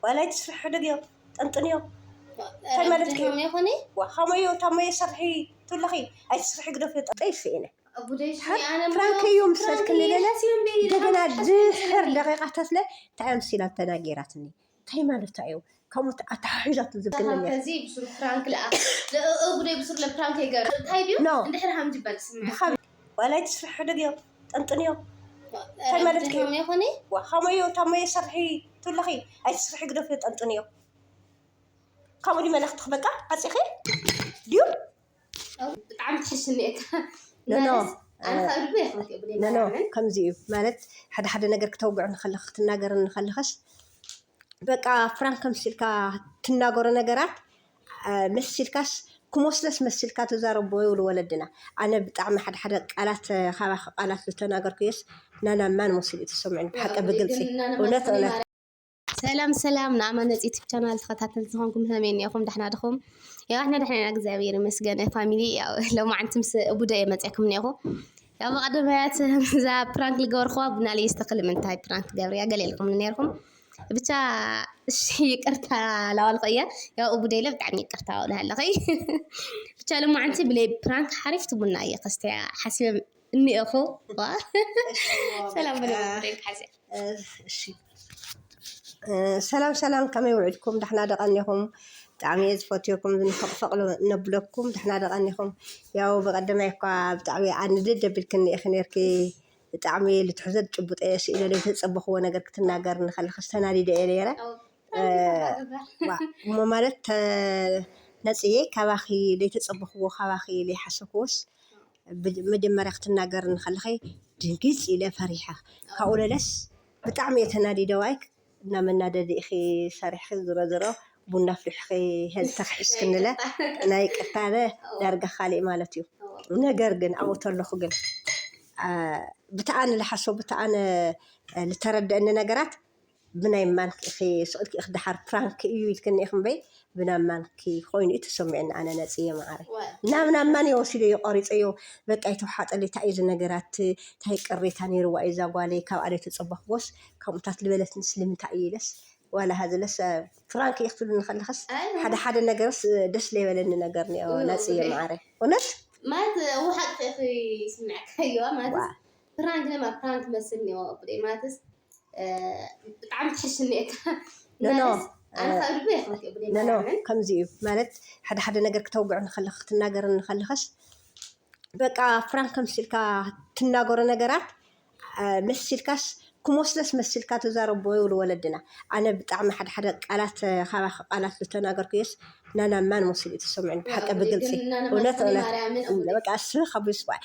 ዋላ ኣይትስርሒ፣ ሕደግዮ፣ ጠንጥንዮ። እንታይ ማለት እዩ? ይኾነ? ዋ፣ ከመዮ፣ ታመዮ ሰርሒ፣ ትብለኺ፣ ኣይትስርሒ፣ ግደፍዮ፣ ጠንጠይ ስኢነ። ኣቡደይ ሽኒ ኣነ ፍራንክ እዩ ምሰልክኒ ለለ። እንደገና ድሕር ደቂቃታት ለ እንታይ ኣምሲላ ተናጊራትኒ? እንታይ ማለታ እዩ? ከምኡ ኣተሓሒዛቱ ዝብግነኛ። ከዚ ብሱሩ ፍራንክ ለኣ። ኣቡደይ ብሱሩ ለፍራንክ ይገር። እንታይ ድዩ? ኖ። እንድሕር ሃምዚ በል ስምዕ። ብኻብ-፣ ዋላ ኣይትስርሒ፣ ሕደግዮ፣ ጠንጥንዮ። እንታይ ማለት እዩ? ይኾነ? ዋ፣ ከመዮ፣ ታመዮ ሰርሒ፣ ትብለኺ፣ ኣይትስርሒ፣ ግደፍዮ፣ ጠንጥንዮ። ከምኡ ድዩ መልእኽትኺ? በቃ ዓፂኺ ድዩ? ብጣዕሚ ትሕሽኒ እካ። ኖ፣ ኖ። ማለት ኣነ ካብ ልቢ የኽብርክ እብለይ ኖ፣ ኖ። ብጣዕሚ። ከምዚ እዩ ማለት፣ ሓደ ሓደ ነገር ክተውግዕ ንኸለኽ፣ ክትናገር ንኸለኸስ፣ በቃ ፍራንክ ከምሲልካ ትናገሮ ነገራት፣ እ፣ መሲልካስ፣ ክመስለስ መሲልካ ትዛረቦ ይብሉ ወለድና። ኣነ ብጣዕሚ ሓደ ሓደ ቃላት፣ እ፣ ካባኺ ቃላት ዝተናገርኩየስ፣ ናናማን መሲሉ እዩ ተሰሚዑኒ፣ ብሓቂ ብግልፂ። እውነት፣ እውነት። ሰላም ሰላም፣ ንኣማን ነፂ ዩቱብ ቻናል ተኸታተልቲ ዝኾንኩም ከመይ እኒኹም? ደሕና ድኹም? ያው ኣሕና ደሕና ኢና፣ እግዚኣብሔር ይመስገን። ፋሚሊ፣ ያው ሎማዓንቲ ምስ ቡደ እየ መፅአኩም እኒኹ። ያው ብቐደማያት እዛ ፕራንክ ልገበርኩዋ ቡና ለይስተኽል ምንታይ ፕራንክ ትገብርያ ገለ ኢልኩም ነይርኩም። ብቻ እሺ፣ ይቅርታ ላዋልኩ እየ። ያው ቡደ ኢለ ብጣዕሚ ይቅርታ ዋሉ ኣለኺ። ብቻ ሎማዓንቲ ብለይ ፕራንክ ሓሪፍቲ ቡና እየ ከስተያ ሓሲበ እኒኦኹ። ዋ። እሺ፣ ሰላም በሉ፣ አ፣ ቡደይ ሓሲበ። እ፣ እሺ። እ፣ ሰላም ሰላም፣ ከመይ ውዒልኩም? ዳሕና ደቐኒኹም? ብጣዕሚ እየ ዝፈትየኩም፣ ዝንፈቕፈቕ ነብለኩም። ዳሕና ደቐኒኹም? ያው ብቐደማይ እኳ ብጣዕሚ ኣንድድ ደቢልክኒ ኢኺ ነርኪ። ብጣዕሚ ልትሕዘ ጭቡጠ እየ ስኢለ ለይተጸበኽዎ ነገር ክትናገር ንኸለኺ ዝተናዲደ እየ ነይረ። እ፣ ዋ፣ እሞ ማለት ተ-፣ ነጽዬ ካባኺ ለይተጸበኽዎ፣ ካባኺ ለይሓሰብክዎስ ብ-፣ መጀመርያ ክትናገር እንከለኸ ድንጊፅ ኢለ ፈሪሐ። ካብኡ ለለስ ብጣዕሚ እየ ተናዲደ። ዋይ፣ እና መናደዲ ኢኺ ሰሪሕኺ፣ ዝሮ ዝሮ ቡና ኣፍሊሕኺ፣ ሄልተኺ ሒዝክንለ ናይ ይቅርታ ነ ዳርጋ ካሊእ ማለት እዩ። ነገር ግን ኣብኡ ተለኹ ግን፣ አ፣ ብተኣነ ልሓሶ፣ ብተኣነ ልተረደአኒ ነገራት ብናይ ማንኪ ኢኺ ስቕ ኢልኪ ኢኺ ደሓር ፕራንክ እዩ ኢልክኒ ኢኺ እምበይ፣ ብናይ ማንኪ ኮይኑ እዩ ተሰሚዑኒ ኣነ ነጽየ መዓረይ። ናብ ናብ ማን እየ ወሲደዮ ቀሪጸዮ፣ በቃ ኣይተውሓጠለይ፣ እንታይ እዩ እዚ ነገራት፣ እንታይ ቅሬታ ነይርዋ እዩ እዛ ጓለይ፣ ካብኣ ዘይተጸበኽዎስ ከምኡታት ልበለትንስ ልምንታይ እዩ ኢለስ፣ ዋላ ሃዝለስ ፕራንክ እዩ ክትብልኒ ከለኸስ ሓደ ሓደ ነገርስ ደስ ለይበለኒ ነገር እኒኦ ነጽየ መዓረይ። እውነት ማለት እው ሓቂ ኢኺ ስምዕካዮ ማለት ፕራንክ ነማ ፕራንክ መስል እኒኦ ብደይ ማለትስ እ፣ ብጣዕሚ ትሕሽኒ እካ። ኖ፣ ኖ። ማለት ኣነ ካብ ልቢ የኽብርክ እብለይ ኖ፣ ኖ። ብጣዕሚ። ከምዚ እዩ ማለት፣ ሓደ ሓደ ነገር ክተውግዕ ንኸለኽ፣ ክትናገር ንኸለኸስ፣ በቃ ፍራንክ ከምሲልካ ትናገሮ ነገራት፣ እ፣ መሲልካስ፣ ክመስለስ መሲልካ ትዛረቦ ይብሉ ወለድና። ኣነ ብጣዕሚ ሓደ ሓደ ቃላት፣ እ፣ ካባኺ ቃላት ዝተናገርኩየስ፣ ናና ማን መሲሉ እዩ ተሰሚዑኒ፣ ብሓቂ ብግልፂ። ግን ናና እውነት፣ ማን እውነት። ማርያምን እውነት። በቃ እስኺ ካብ ይስዋዕ።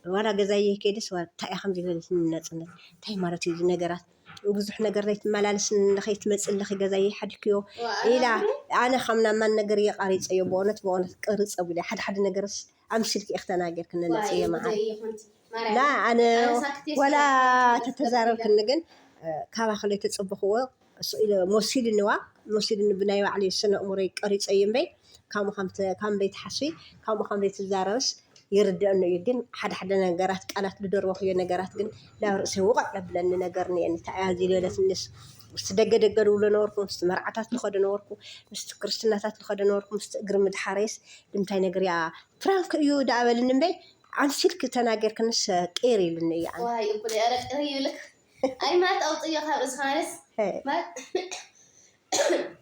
ዋላ ገዛየ ከይደስ፣ ዋ-፣ እንታይ እያ ከምዚ ኢለ ነፅነት? እንታይ ማለት እዩ እዚ ነገራት? ብዙሕ ነገር ዘይትመላለስ ንኸይትመፅእ ኣለኺ ገዛየ ሓዲክዮ ዋ፣ ኢላ። ኣረ። ኣነ ከም ናማን ነገር እየ ቃሪፀዮ፣ ብእውነት፣ ብእውነት ቅርፀ ብለ። ሓደ ሓደ ነገርስ ኣምሲልኪ ኢኺ ተናጊርክኒ ዋ፣ ነፅየ እየ መዓር። ብዘይ ይኹንቲ። ማርያም። ላ ኣነ ኣነ ሳክት እየ ዋላ ስለ ዝኾንኩ ተተዛረብክኒ ግን፣ እ፣ ካባኺ ለይተፀበኽዎ እሱ ኢለ መሲሉኒ ዋ፣ መሲሉኒ ብናይ ባዕለይ ስነ ኣእምሮይ ቀሪፀዮ እምበይ፣ ከምኡ ከም ተ-፣ ከም ዘይትሓስቢ፣ ከምኡ ከም ዘይትዛረብስ ይርደአኒ እዩ። ግን ሓደ ሓደ ነገራት ቃላት ዝደርበኽዮ ነገራት ግን ናብ ርእሰይ ውቕዕ ለብለኒ ነገር እኒአኒ። እንታይ እያ እዚኣ ዝበለትንስ? ምስቲ ደገ ደገ ዝብሎ ነበርኩ፣ ምስቲ መርዓታት ዝኸዶ ነበርኩ፣ ምስቲ ክርስትናታት ዝኸዶ ነበርኩ፣ ምስቲ እግሪ ምድሓረይስ ንምንታይ ነገር እያ ፕራንክ እዩ ደኣ በልኒ እምበይ፣ ኣምሲልኪ ተናጊርክንስ ቅይር ኢሉኒ እዩ ኣነ። ዋይ፣ እኩል፣ ኧረ ቅይር ይብልክ። ኣይ፣ ማለት ኣውፅዮ ካብ ርእስኻ፣ ኣነስ፣ ሄ። ማለት፣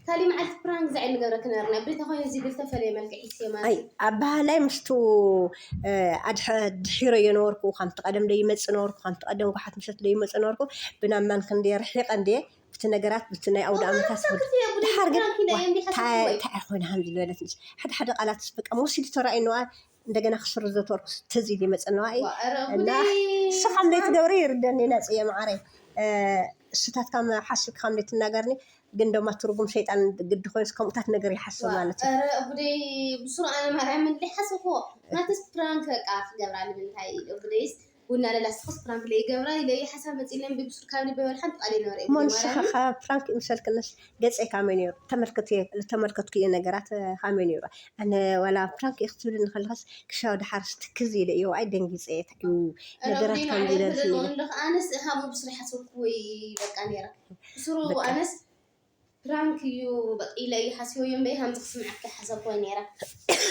ካሊእ መዓልቲ ፕራንክ ዝዓይን ንገብረክ ነበርና። ብሪታ ኮይኑ እዚ ብዝተፈለየ መልክዕ ሒዝዮ ማለት ኣይ፣ እዩ። ኣበሃላይ ምስቱ፣ እ፣ ኣድሐ-፣ ድሒረዮ ነበርኩ፣ ከምቲ ቀደም ደይመጽእ ነበርኩ፣ ከምቲ ቀደም ጓሓት ምሸት ደይመጽእ ነበርኩ። ብናማን ክንደየ ርሒቐ እንድየ፣ ብቲ ነገራት፣ ብቲ ናይ ኣውደ ኣመታት፣ ኣዋርድ ሰክፍ እየ፣ ብደይ ድሓር ግን፣ ፕራንክ ኢለ ዋ፣ እየ፣ እንዲህ እንታይ፣ ሓሰብኩ ወይ። እንታይ ኮይኑ ሃምዚ ዝበለትንስ? ሓደ ሓደ ቃላት በቃ መሲሉ ተራእዩ ነዋ። እንደገና ክስርዞ ተወርኩስ ትዝ ኢሉ ይመጸኒ ነዋ። ዋ፣ ኧረ እና ጉደይ። ንስኻ ከም ዘይትገብሪ ይርደኒ ነጽየ መዓረይ። እ፣ እስታት ከም ሓስብኪ ከም ዘይትናገርኒ፣ ግን ደማ ትርጉም ሰይጣን ግዲ ኮይንስ ከምኡታት ነገር ይሓስብ ዋ፣ ማለት እዩ። ኧረ ጉደይ፣ ብስሩ ኣነ ማርያም ምን ሓስብክዎ። ማለትስ ፕራንክ በቃ ክገብራ ንምንታይ ኢሉ ጉደይስ ቡና ለላ ስኽስ ፕራንክ ለይ ገብራ ኢለ ሓሳብ መጺለን ብብስሩ ካብ ልበይ ወላ ሓንቲ ቃል ይነበረ እሞ ንስኻ ማርያም። ካብ ፕራንክ ይምሰልክንስ ገጸይ ካመይ ነይሩ? ተመልከትኩ፣ ዝተመልከትኩ እየ ነገራት፣ እ፣ ካመይ ነይሩ? ኣነ ዋላ ፕራንክ እዩ ክትብልኒ ከለኻስ ክሻው ደሓር ስትክዝ ኢለ እየ፣ ዋይ ደንጊጸ እየ፣ እንታይ እዩ ኧረ ነገራት ወዲና ከምዚ ዓይነት ኢለ ገለ ስለ ኢለ። ዝወንዶ ኣነስ እኻ ብስሩ ሓሰብኩ ወይ በቃ ነይረ። ብስሩ በቃ። ኣነስ ፕራንክ እዩ በቃ ኢለ እዩ ሓሲበዮ እምበይ፣ ከምዚ ክስምዓካ ሓሰብኩ ነይረ።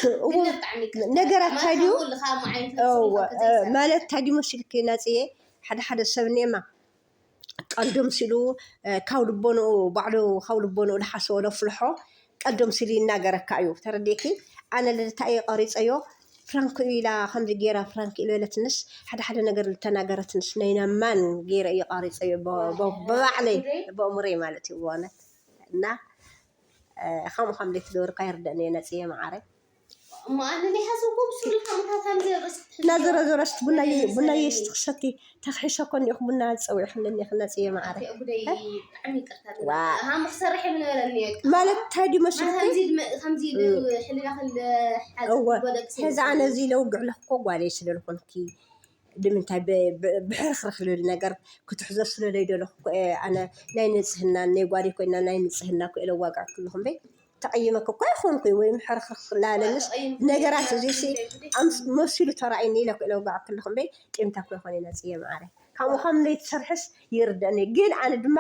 እዎ፣ ግን ብጣዕሚ ይቅርታ። ነገራት ማለት ታዲዩ ከምኡ ኢልካ ከምኡ ዓይነት እዎ፣ ሪኢቶ ከዘይሰ- ማለት ታዲዩ መሲልኪ ናፅየ፣ ሓደ ሓደ ሰብ እኒኤማ ቀልዶም ሲሉ ካብ ልቦንኡ፣ ባዕሉ ካብ ልቦንኡ ዝሓሰቦ ዘፍልሖ ቀልዶም ሲሉ ይናገረካ እዩ። ተረዲእኪ? ኣነ ልደታ እየ ቀሪፀዮ፣ ፕራንክ እዩ ኢላ፣ ከምዚ ገይራ ፕራንክ ኢሉ በለትንስ፣ ሓደ ሓደ ነገር ዝተናገረትንስ ናይ ናማን ገይረ እየ ቀሪፀዮ፣ ብ- ብ- ብባዕለይ፣ ብኣእምሮይ ማለት እዩ። ብእውነት እና ከምኡ ከም ዘይትገብርካ ይርደእኒ እየ ነፅየ መዓረይ። እሞ ኣነ ናይ ሓሰብኩ ብስሩ ሓሙታት ከምዚ ርስ እናዘረዘረስ ቡና የ- ቡና የስቲ ክሰቲ ተክሒሰ ኮ እኒኹ ቡና ፀዊዕክኒ እኒኹ ነፅየ መዓረይ። ጉደይ ብጣዕሚ ይቅርታ። ዋ። ሃም ክሰርሕ የብነበረኒ። ማለት እንታይ ድዩ መሲልኪ? ከምዚ ድመ- ከምዚ ኢሉ ሕልና ክል ሓዘ እወ። ወደቅ ከዛ ኣነ እዚ ለውግዕ ለኽኮ ጓለይ ስለ ዝኾንኪ ንምንታይ ብ- ብ- ብሕርኽርኽ ልብል ነገር ክትሕዞ ስለ ለይደለኹ እኮ እየ። ኣነ ናይ ንፅህና ናይ ጓለይ ኮይና ናይ ንፅህና እኮ እየ ለዋግዕ ክልኹ እምበይ ተቐይመክ እኮ ኣይኾንኩ ወይ ምሕርኽርኽ ላለንስ ነገራት እዚ ሲ ኣምስ- መሲሉ ተራእይኒ ኢለ እኮ እየ ለዋግዕ ክልኹ እምበይ ቂምታ እኮ ይኾነ ነፅየ መዓረ ካብኡ ከም ለይትሰርሕስ ይርደእኒ ግን ኣነ ድማ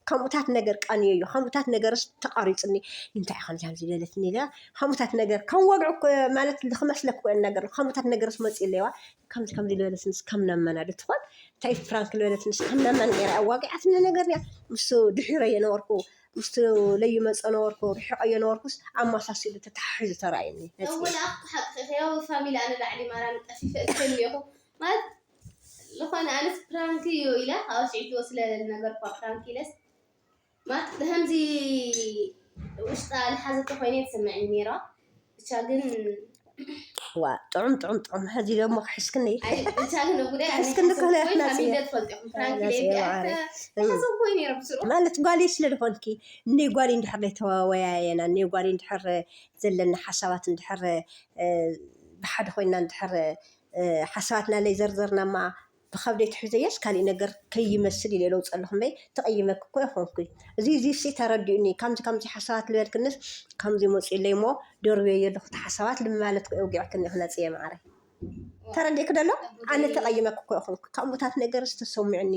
ከምኡታት ነገር ቀንየዮ ከምኡታት ነገርስ ተቋሪፅኒ እንታይ ከምዚ ከምዚ ለለትኒ ኢለ ከምኡታት ነገር ከም ወግዒ እኮ ማለት ክመስለክ እኮ ነገር ከምኡታት ነገርስ መፅኡ ኣለዋ ከምዚ ከምዚ ዝበለትንስ ከም ናማና ዶ ትኾን እንታይ ፍራንክ ዝበለትንስ ከም ናማን ገይራ ኣዋጊዓትኒ ነገር እያ ምስ ድሒረ የነበርኩ ምስቲ ለይመፀ ነበርኩ ርሒቐ የነበርኩስ ኣመሳሲሉ ተተሓሒዙ ተራእየኒ ነፂ ወላ ኣኩ ሓቂ ከያው ፋሚሊ ኣነ ላዕሊ ማራሚ ጠፊፈ እከን እኮ ማለት ዝኾነ ኣነስ ፕራንክ እዩ ኢለ ኣብ ሽዒት ወስለ ነገር ኳ ፕራንክ ኢለስ ማለት ብከምዚ ውሽጣ ዝሓዘቶ ኮይነ ትስምዕኒ ነይራ ብቻ ግን ዋ ጥዑም ጥዑም ጥዑም ሕዚ ደሞ ክሕስክኒ ኣይ ብቻ ግን ጉዳይ ኣነ እስክንዲ ሓሰብ ከሆነ ኮይነ ናጽዬ። ፋሚሊ ትፈልጥ ኢኹም ፕራንክ ናጽዬ ኢለ ማዕረ። ሓሰብ ኮይነ ነይረ ብስሩ ማለት ጓል ስለ ዝኾንኪ እኒ ጓል እንድሕር ዘይተወያየና እኒ ጓል እንድሕር ዘለና ሓሳባት እንድሕር እ፣ ብሓደ ኮይና እንድሕር እ፣ ሓሳባትና ለይዘርዘርናማ ብከብደይ ትሕዘየስ ካሊእ ነገር ከይመስል ኢለ ለውፀ ኣለኹ እምበይ ተቐይመክ እኮ ይኾንኩ እዚ እዚ ሲ ተረዲኡኒ ከምዚ ከምዚ ሓሳባት ልበልክንስ ከምዚ መፅኡለይ እሞ ደርብዮ ኣለኹ እቲ ሓሳባት ልማለት እኮ የውጊዕክኒ ክነፅየ ማዕረ ተረዲእክ ደሎ ኣነ ተቐይመክ እኮ ይኾንኩ ከምኡታት ነገር ዝተሰሚዑኒ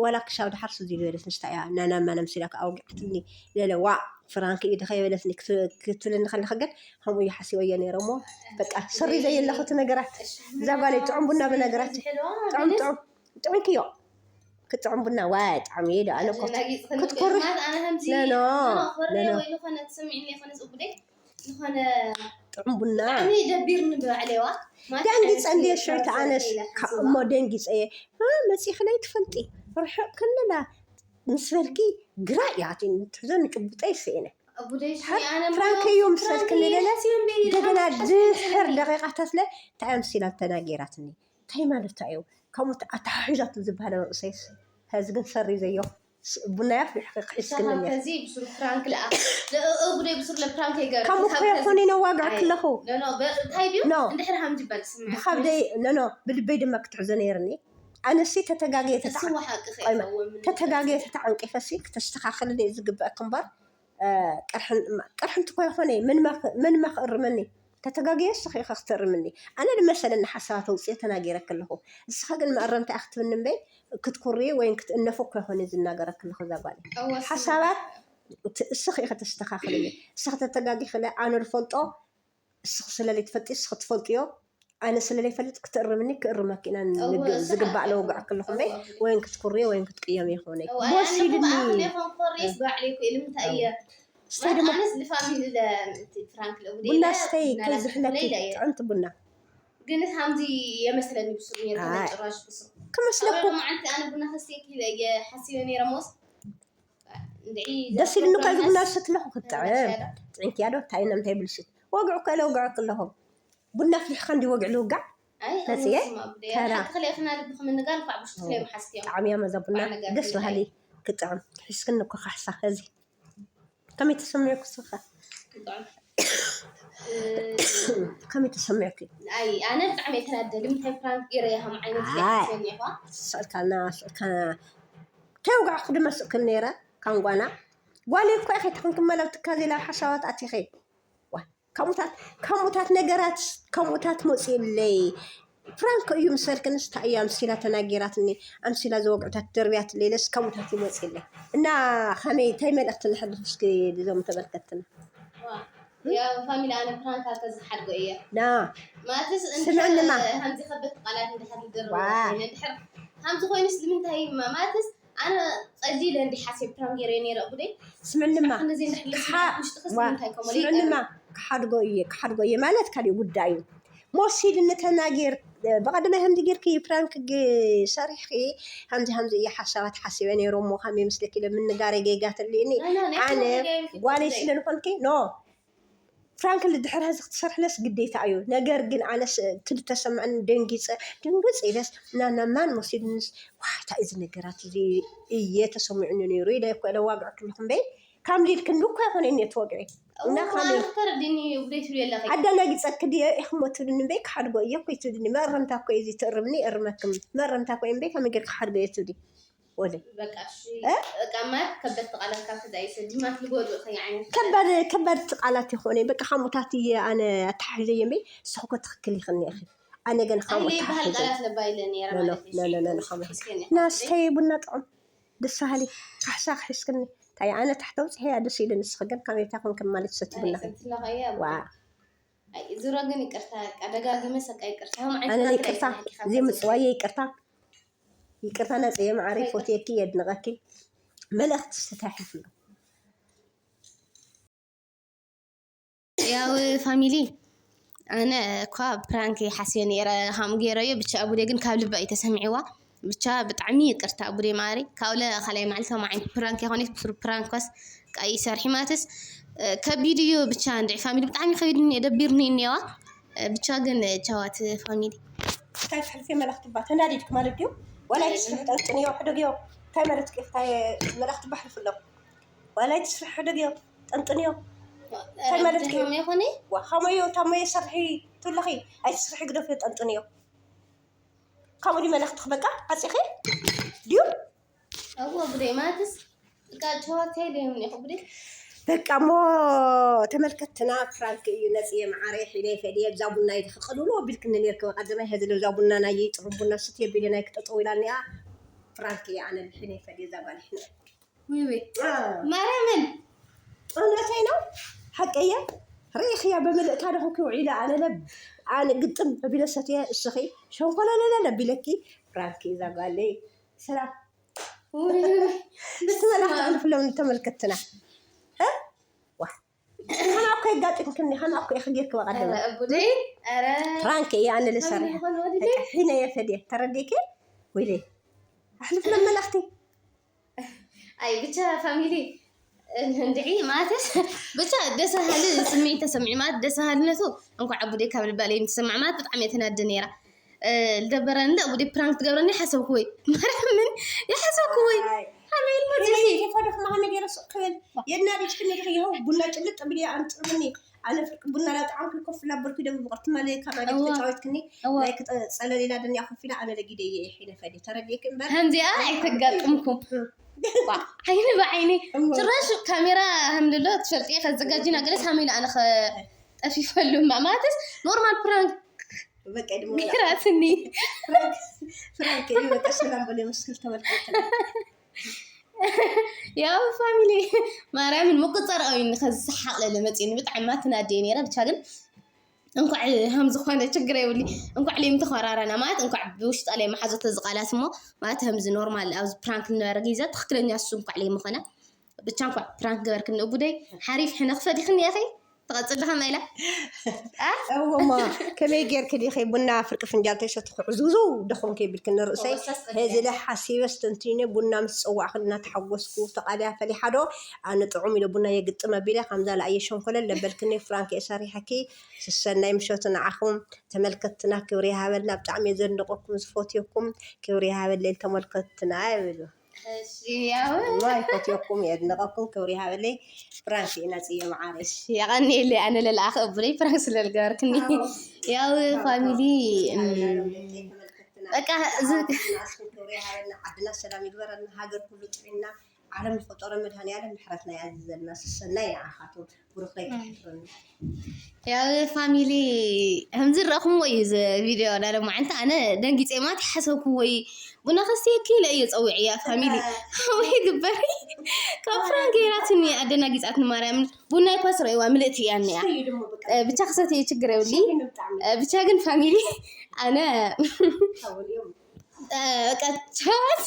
ዋላ ክሻብ ድሓር ስዚ ዝበለት ንስታ እያ ናናማ ነምሲላ ኣውጊዕትኒ ለለ ዋ ፍራንክ እዩ ድኸ የበለትኒ ክትብልኒ ከለካ ግን ከምኡ እዩ ሓሲበዮ ነይረ እሞ በቃ ሰሪ ዘየለኹ እቲ ነገራት እዛ ጓለይ ጥዑም ቡና ብነገራት ጥዑም ጥዑም ጥዑምክዮ ክጥዑም ቡና ዋይ ጥዑም እዩ ዶ ኣነ እኮ ክትኮርፍ ነኖ ነኖ ዝኾነ ትስምዒኒ ይኾነ ፅቡደይ ዝኾነ ጥዑም ቡና ብጣዕሚ ደቢርኒ ብባዕለይዋ ደንጊፀ እንድየ ሽዑቲ ኣነስ እሞ ደንጊፀ እየ መፂኽለይ ትፈልጢ ርሕቕ ክልላ ምስ በልኪ ግራ እያ ትሕዞ ንጭቡጠይ ስኢነ ፍራንክ እዩ ምስ በልክኒ ለለ እንደገና ድሕር ደቂቃታት ለ እንታይ ኣምሲላ ተናጊራትኒ እንታይ ማለታ እዩ ከምኡ ኣተሓሒዛቱ ዝበሃለ ርእሰይስ ሀዚ ግን ሰሪዘዮ ቡናይ ኣፍሊሕኺ ክሒስክኒ እኒኣ። እዚ ብስሩ ፕራንክ ለኣ ጉዳይ ብስሩ ለፕራንክ ይገር ከምኡ እኮ ይኾነ ነዋግዕ ክለኹ እንታይ ድዩ ኖ። እንድሕር ሃምዚ በል ስምዒ ብኻብደይ ነኖ ብልበይ ድማ ክትሕዞ ነይርኒ ኣነሲ ተተጋግየ ተተዓ- እሱ ሓቂ ቆይማ፣ ከይኸውን ተተጋግየ ተተዓንቂፈሲ ክተስተኻኽልኒ ዝግበእክ እምበር እ፣ ቅርሕን- ቅርሕንቲ እኮ ይኾነ ምንማ ክእርመኒ ተተጋግየ እስኺ ኢኻ ክትእርምኒ ኣነ ድመሰለኒ ሓሳባት ኣውፅኤ ተናጊረክ ኣለኹ እስኻ ግን መእረምታ ኢኻ ክትብኒ እምበይ ክትኩሪ ወይ ክትእነፉ እኮ ይኾነ ዝናገረክ ኣለኹ እዛ ጓል ሓሳባት እቲ እስኺ ኢኺ ተስተኻኽልኒ እስኺ ተተጋጊኽለ ኣነ ዝፈልጦ እስኺ ስለለይ ትፈልጢ እስኺ ትፈልጥዮ ኣነ ስለለይ ፈልጥ ክትእርምኒ ክእርመክ ኢና ዝግባእ ለውግዐክ ኣለኹ እምበይ ወይን ክትኩሪ ወይን ክትቅየም ይኾነ ቦስ ኢልኒ ስታይ ደሞ ቡና ስተይ ከይዝሕለኪ ጥዕምቲ ቡና ግን ሃምዚ የመስለኒ ብሱ ክመስለኩ ኣነ ቡና ከስቲ ሓሲበ ነይረ ሞስ ደስ ኢልኒ እኮ እዚ ቡና ዝሰትለኹ ክጥዕም ጥዕምቲ እያ ዶ እንታይ ኢና እንታይ ብልሽት ወግዕ እኮ ለውግዐክ ኣለኹ ቡና ፍሊሕካ እንዲ ወግዕ ልውጋዕ መፅየ ተራ ክልኤክና ልብኹም እንጋር ኳዕ ብሽቱ ክልኤ መሓዝክዮም ጣዕሚ እያ መዛ ቡና ደስ በሃሊ ክጥዕም ሒዝክኒ እኮ ካሕሳ እዚ ከመይ ተሰሚዑ ክስኻ ከመይ ተሰሚዑ ኣይ ኣነ ብጣዕሚ የተናደድ ምንታይ ፕራንክ ገይረ እያ ከም ዓይነት ኣይ ስእልካልና ስእልካ ተውጋዕኩ ድማ ስእክል ነይረ ካንጓና ጓል እኮ ኢኸ ተኾንክ መለብትካ ዜላ ሓሳባት ኣቲኸ ከምኡታት ከምኡታት ነገራት ከምኡታት መፅኡለይ ፍራንክ እዩ ምሰልክንስ እንታይ እያ ኣምሲላ ተናጊራትኒ? ኣምሲላ ዝወግዕታት ደርብያትለይ ኢለስ ከምኡታት ይመፅለይ። እና ከመይ እንታይ መልእኽቲ ነሕልፍ እስኪ እዞም ተመልከትና? ያው ፋሚሊ ኣነ ፕራንክ ኣልከ ዝሓድጎ እየ ና ማለትስ ስምዕንማ። ከምዚ ከበድቲ ቃላት እንድሕር ዝደረበ ዋ። ኮይነ እንድሕር ከምዚ ኮይኑስ ንምንታይ ማለትስ ኣነ ቀሊለ እንዲ ሓሲብ ፕራንክ ገይረ ነይረ ጉደይ ስምዕንማ ክንዚ እንድሕር ልስሓ ሓ- ውሽጥክስ ዋ፣ ንምንታይ ከምኡ ስምዕንማ ክሓድጎ እየ ክሓድጎ እየ ማለት ካሊእ ጉዳይ እዩ። ሞሲድኒ ተናጊር ብቐደመ ከምዚ ጌርኪ ፕራንክ ግ- ሰሪሕኪ ከምዚ ከምዚ እየ ሓሳባት ሓሲበ ነይረ እሞ ከመይ ምስለኪ ኢለ ምንጋረ ጌጋ ተልእኒ ኣነ ጓለይ ስለ ዝኾንኪ ኖ ፍራንክ ልድሕር ዚ ክትሰርሕለስ ግዴታ እዩ። ነገር ግን ኣነስ ትልተሰምዐን ደንጊፀ ድንግፅ ኢለስ ናና ማን መሲድንስ ዋሕታ እዚ ነገራት እዚ እየ ተሰሚዑኒ ነይሩ ኢለ እኮ ኢለ ዋግዕክልኹ እምበይ ካብ ሊድክን እኮ ኣይኮነ እኔ ትወግዒ እና ካብ ተረዲኒ ውደይ ትብሊ ኣለኺ ኣደናጊፀኪ ድየ ኢኹሞ ትብልኒ እምበይ ክሓድጎ እየ እኮ ትብልኒ መእረምታ እኮ እዚ ትእርምኒ እርመክም መእረምታ እኮ እምበይ ከመይ ጌርካ ክሓድጎ እየ ትብሊ ወለ በቃ እሺ በቃ ማት ከበድቲ ቃላት ካብ ሕዛ ይሰ ዲማት ልጎዱ ከይ ዓይነት ከባድ ከባድ ቃላት ይኾነ በቃ ከምኡታት እየ ኣነ ኣተሓሒዘ እየ እምበይ ንስኺ እኮ ትኽክል ኢኽኒ ኢኺ ኣነ ግን ከምኡ ኣይለ ይበሃል ኣተሓሒዘ ቃላት ነባይለ ነይረ ኖ፣ ማለት ኖ፣ ኖ፣ ኖ፣ ኖ፣ እዩ ከምኡ እስከ ናስተይ ቡና ጥዑም ደስ በሃሊ ካሕሳ ክሒዝክኒ እንታይ ኣነ ታሕቲ ኣውፅሐያ ደስ ኢሉ ንስኺ ግን ካሜታ ኮንክን ማለት ሰቲ ቡና ሰትለኸየ ዋ ዙሮ ግን ይቅርታ በቃ ደጋጊመ ሰቃ ይቅርታ ከም ዓይነት ኣነ ፕራንክ ይቅርታ ኣይሰራሕኪ ካብ እዚ ምፅዋየ ይቅርታ ይቅርታ ነፅየ ማዓረይ ፎትየኪ የድንቀኪ መልእክቲ ስተታሒፍሎ ያው ፋሚሊ ኣነ እኳ ፕራንክ ሓስየ ነረ ከም ገይረዮ ብቻ ኣቡዴ ግን ካብ ልባ እዩ ተሰሚዕዋ ብቻ ብጣዕሚ ይቅርታ ኣቡዴ ማሪ ካብለ ካልኣይ መዓልቲ ከም ዓይነት ፕራንክ ይኮነት ብስሩ ፕራንክ ኮስ ቃ ይሰርሒ ማለትስ ከቢድ እዩ ብቻ እንድዒ ፋሚሊ ብጣዕሚ ከቢድኒ ደቢርኒ እኒዋ ብቻ ግን ቻዋት ፋሚሊ እንታይ ትሕልፊ መልእክቲ ባ ተናዲድክ ማለት ድዩ ዋላ ይትስርሕ ጠንጥንዮ ሕደግዮ እንታይ ማለት እንታይ መልእክቲ ባሕልፍ ኣሎ ዋላ ይትስርሕ ሕደግዮ ጠንጥንዮ እንታይ ማለት ድዩ ይኮነ ዋ ከመዮ ታሞየ ሰርሒ ትብለኺ ኣይትስርሒ ግደፍዮ ጠንጥንዮ ከምኡ ድዩ መልእክትክ በቃ ዓፂኺ ድዩ እዎ ብደይ ማለትስ በቃ ጨዋታ የለይም እኔ ብደይ በቃ እሞ ተመልከትና ፍራንክ እዩ ነፅየ መዓረይ ሒነ ፈድየ ብዛ ቡና እዩ ክቅልውሎ ቢልክኒ ነርክ ቀደመ ሄዚ ለብዛ ቡና ናይ ጥዑም ቡና ስትየ ቢለ ናይ ክጠጠው ኢላ እኒኣ ፍራንክ እየ ኣነ ሒነ ፈድየ እዛ ጓል ሒነ ውይ ማርያምን እውነተይ ነው ሓቀየ ርኢኽያ በምልእታ ደኹኪ ውዒለ ኣነ ለብ ኣነ ግጥም በቢለ ሰትየ እስኺ ሸንኮለለለ ለቢለኪ ፍራንክ እዛ ጓለይ ሰላም ውይ ብትመላክ ተሕልፍሎም ተመልከትና ከማ እኮ የጋጥምክኒ ከማ እኮ ኢኺ ጌርክዋ ቀደመ ቡደይ ኧረ ፍራንክ እየ ኣነ ልሰርሕ ዝኾነ ወድዲ ሒነ የፈድየ ተረዲእኪ ወይለይ ኣሕልፍሎም መላኽቲ ኣይ ብቻ ፋሚሊ እንድዒ ማለት ብቻ ደስ ሃሊ ስምዒት ተሰሚዑ ማለት ደስ ሃልነቱ እንኳዕ ኣቡዴ ካብ ልባለ ምትሰማዕ ማለት ብጣዕሚ የተናደ ነይራ ልደበረኒ እንደ ኣቡዴ ፕራንክ ትገብረኒ ሓሰብኩ ወይ ማርያምን ይሓሰብኩ ወይ ሓመይል መፅኒ ፈዶክ ማሃመድ የረስቕ ክብል የናዲድክኒ ዲኺ ይኸው ቡና ጭልጥ ብልየ ኣምፅርኒ ኣነ ፍርቂ ቡና ላጥዓምኩ ኮፍ ላበልኩ ደም ብቕርቲ ማለ ካብ ኣዲክ እዋ። ተጫወትክኒ እዋ። ናይ ክጠ- ፀለል ኢላ ደንያ ኮፍ ኢላ ኣነ ለጊደ እየ ሒነ ፈዲ ተረዲእክ እምበር ከምዚኣ ኣይተጋጥምኩም ዋ፣ ዓይኒ ብዓይኒ እሞ ጭራሽ ካሜራ ሃምልሎ ትፈልጢ ከዘጋጅና ገለስ ሃመ ኢለ ኣነ ጠፊፈሉ ማለትስ ኖርማል ፕራንክ በቃ ድማ ገይራትኒ ፍራንክ እዩ በቃ ሰላም በለ መስክል ተመልከትና ያው ፋሚሊ ማርያምን ምቁፀር እዩ ከዝሰሓቅ ለለ መፅኒ ብጣዕሚ ማትናደ ነረ ብቻ ግን እንኳዕ ከም ዝኾነ ችግር የብሉ እንኳዕ ለይም ተኸራረና ማለት እንኳዕ ብውሽጣ ለይ መሓዘቶ ዝቃላት እሞ ማለት ከምዚ ኖርማል ኣብዚ ፕራንክ ነበረ ግዜ ትክክለኛ እሱ እንኳዕ ለይ ምኾነ ብቻ እንኳዕ ፕራንክ ገበርክኒ እቡደይ ሓሪፍ ሕነ ክፈዲክኒ ኢኺ ትቐፅሊ ከመ ኢላ እወማ ከመይ ጌርክ ዲኺ ቡና ፍርቂ ፍንጃል ተይሰትኹ ዕዙዙ ደኹም ከይብልክኒ ርእሰይ ሄዚ ለ ሓሲበ ስተንቲነ ቡና ምስ ፀዋዕክኒ እናተሓጎስኩ ተቓልያ ፈሊሓ ዶ ኣነ ጥዑም ኢለ ቡና የግጥም ኣቢለ ከምዛ ለኣየ ሸንኮለል ለበልክኒ ፍራንክ እየ ሰሪሐኪ ስሰናይ ምሸቱ ንዓኹም ተመልከትና ክብሪ ይሃበልና ብጣዕሚ እየ ዘድንቀኩም ዝፈትየኩም ክብሪ ይሃበለይ ተመልከትና ይብሉ እሺ ያው ዋይ ፈትየኩም የድንቀኩም ክብሪ ይሃበለይ ፍራንክ ኢና ፅየ መዓረይ የቐንየለይ ኣነ ለልኣኸ እቡለይ ፕራንክ ስለልገበርክኒ ያው ፋሚሊ በቃ እዚ ዓድና ሰላም ይግበረና ሃገር ኩሉ ጥዕና ዓለም ዝፈጠሮ መድሃኒዓለም ምሕረት ናይ ኣዝዘልና። ስሰናይ ንዓኻቶም። ብሩኽ ናይ ተሕፍረኒ። ያው ፋሚሊ ከምዚ ረኹምዎ እዩ እዚ ቪድዮ። ዳለማዓንቲ ኣነ ደንጊፀ ማለት ሓሰብኩዎ እዩ። ቡና ከስትየኪ ኢለ እየ ፀዊዐያ ፋሚሊ። ወይ ግበሪ ካብ ፍራን ገይራትኒ ኣደናጊፃትኒ ማርያምን። ቡና ይኳ ስረይዋ ምልእቲ እያ እኒኣ። ሰዩ ድማ በቃ ብቻ ክሰትየ ችግር የብሊ። ሻሂ ምጣዕሚ ብቻ ግን ፋሚሊ ኣነ ታወል እዮም። ቀቻት